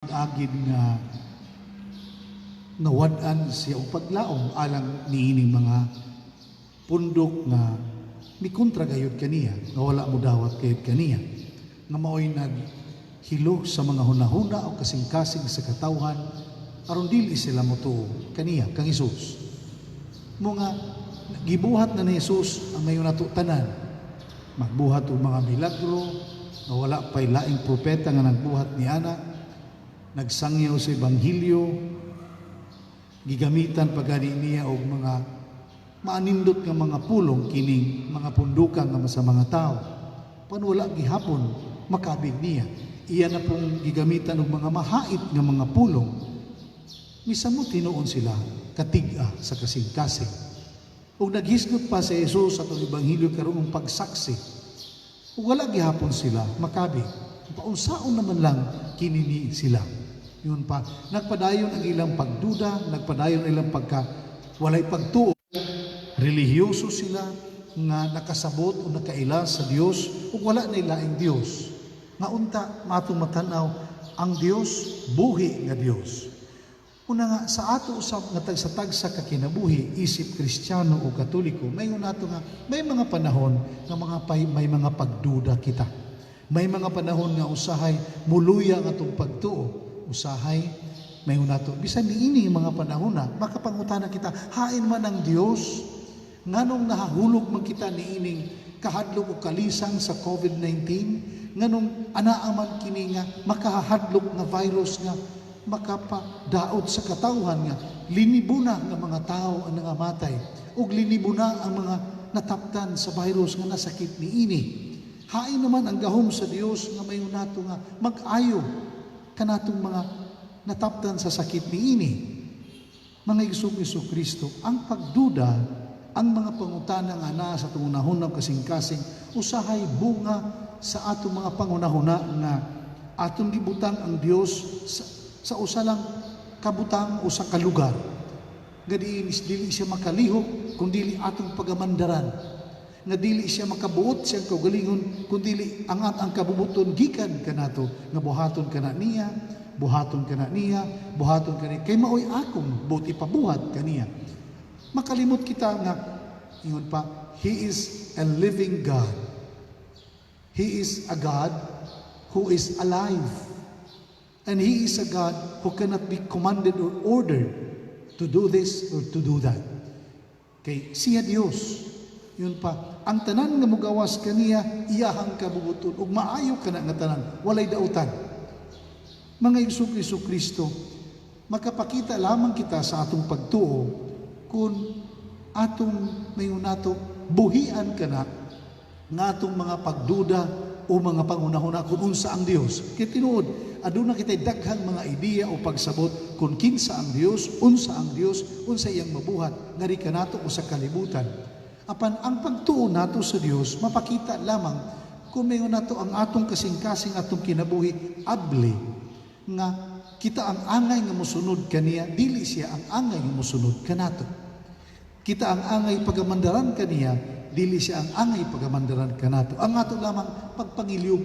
Agid nga nawad-an siya og paglaom alang niining mga pundok nga mikontra gayud kaniya, nga wala mo dawat gayud kaniya, nga maoy naghilo sa mga hunahuna o kasing-kasing sa katawhan aron dili sila motuo kaniya, kang Hesus. Mo nga gibuhat na ni Jesus ang mayo nato tanan, magbuhat og mga milagro nga wala pay laing propeta nga nagbuhat ni ana, nagsangyaw sa ebanghelyo, gigamitan pa gani niya og mga maanindot nga mga pulong kining mga pundukan nga sa mga tao. Pan wala gihapon makabig niya. Iya na pong gigamitan og mga mahait nga mga pulong. Misamot hinuon sila katig-a sa kasing-kasing. Ug naghisgot pa si Jesus sa atong ebanghelyo karon pagsaksi. Ug wala gihapon sila makabig. Paunsaon naman lang kini ni sila? Yun pa, nagpadayon ang ilang pagduda, nagpadayon ang ilang pagka walay pagtuo. Relihiyoso sila nga nakasabot o nakaila sa Dios ug wala na laing Dios. Nga unta matong matanaw ang Dios, buhi nga Dios. Una nga sa ato usab nga tagsa-tagsa ka kinabuhi isip Kristiyano o Katoliko, may nato nga may mga panahon nga mga pay, may mga pagduda kita. May mga panahon nga usahay muluya ang atong pagtuo. Usahay may nato bisan niini mga panahon na makapangutana kita, hain man ang Dios? Nganong nahahulog man kita niining kahadlok o kalisang sa COVID-19? Nganong anaa man kini nga makahadlok nga virus nga makapadaot sa katawhan, nga linibo na nga mga tao ang nangamatay ug linibo na ang mga nataptan sa virus nga nasakit niini? Hain naman ang gahom sa Dios nga mayo nato nga mag-ayo kanatong mga nataptan sa sakit niini? Mga igsoong Kristo, ang pagduda, ang mga pangutana nga naa sa atong hunahuna kasing-kasing, usahay bunga sa atong mga panghunahuna nga atong gibutang ang Dios sa usa lang kabutang o sa kalugar. Nga diin dili siya makalihok kung dili atong pagamandaran. Nga dili siya makabuot siyang kaugalingon kung dili ang kabubuton gikan kanato nga buhaton kana niya, buhaton kana niya, buhaton kaniya. Kay maoy akong buot ipabuhat kaniya. Makalimot kita nga ingon pa, He is a living God. He is a God who is alive. And He is a God who cannot be commanded or ordered to do this or to do that. Kay siya Dios. Yun pa, ang tanan nga mugawas kaniya, iyahang kabubuton ug maayo kana nga tanan, walay dautan. Mga igsoong Kristo, makapakita lamang kita sa atong pagtuo kung atong mayon nato buhian kana nga atong mga pagduda o mga pangunahuna kung unsa ang Dios. Kay tinuod, aduna kitay daghang mga ideya o pagsabot kung kinsa ang Dios, unsa ang Dios, unsa iyang mabuhat ngari kanato o sa kalibutan. Apan ang pagtuo nato sa Dios mapakita lamang kung mayon nato ang atong kasing-kasing, atong kinabuhi abli nga kita ang angay nga mosunod kaniya, dili siya ang angay nga mosunod kanato. Kita ang angay pagamandaran kaniya, dili siya ang angay pagamandaran kanato. Ang ato lamang pagpangilyo,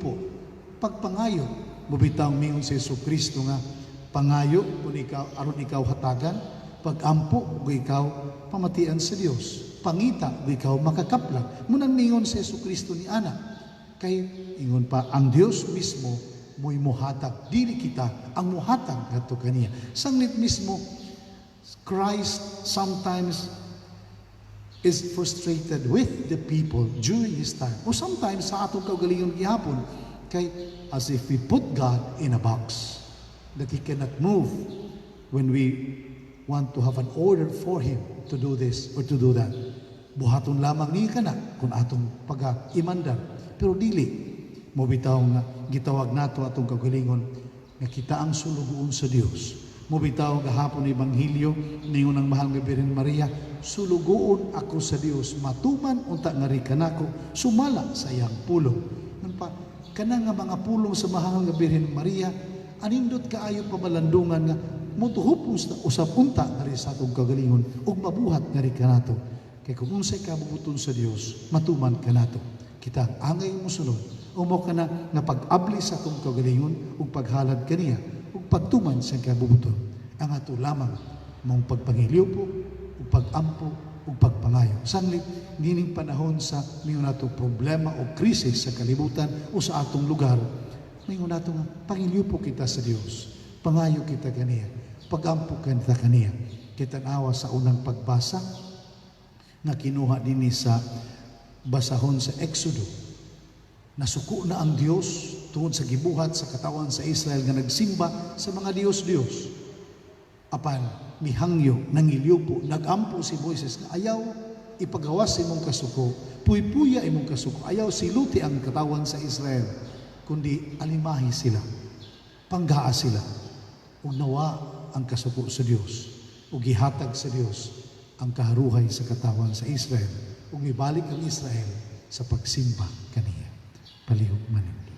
pagpangayo. Mubitaw mingon si Jesu Kristo nga pangayo kung ikaw aron ikaw hatagan, pagampo kung ikaw pamatian sa Dios, pangita kung ikaw makakaplag. Munang mingon si Jesu Kristo ni ana. Kay ingon pa, ang Dios mismo mo'y muhatag. Dili kita ang muhatag ngadto kaniya. Sanglit mismo Christ sometimes is frustrated with the people during his time. O sometimes sa atong kaugalingon gihapon, kay as if we put God in a box that He cannot move when we want to have an order for Him to do this or to do that. Buhaton lamang niya kana kung atong pag-imandar. Pero dili, mo bitaw nga gitawag nato atong kaugalingon nga kita ang sulugoon sa Dios. Mo bitaw gahapon ni Ebanghelyo, ningon ang mahal nga Birhen Maria, "Sulugoon ako sa Dios, matuman unta nga kanako sumala sa iyang pulong." Nun pa, kana nga mga pulong sa mahal nga Birhen Maria, anindot kaayo pamalandungan nga mutuhop usab unta ngari sa atong kagalingon ug mabuhat ngari kanato. Kay kung unsay kabubuton sa Dios, matuman kanato. Kita ang angay mosunod. Umo kana nga pag-abli sa atong kagalingon ug paghalad kaniya. ug pagtuman sa kabubuton. Ang ato lamang maong pagpanghilyupo ug pagampo ug pagpangayo. Sanglit nining panahon sa mingon nato problema o krisis sa kalibutan o sa atong lugar, mingon nato nga pangilyupo kita sa Dios. Pangayo kita kaniya, pagampo kita kaniya. Kita-awa sa unang pagbasa nga kinuha dinhi sa basahon sa Exodo. Nasuko na ang Dios tungod sa gibuhat sa katawan sa Israel nga nagsimba sa mga Dios-Dios. Apan mihangyo, nangilyupo, nagampo si Moises nga ayaw ipagawas imong kasuko, puypuya imong kasuko, ayaw siluti ang katawan sa Israel, kundi alimahi sila, panggaa sila, ug nawa ang kasuko sa Dios, ug gihatag sa Dios ang kaharuhay sa katawan sa Israel, ug mibalik ang Israel sa pagsimba kaniya. Palihog manindot.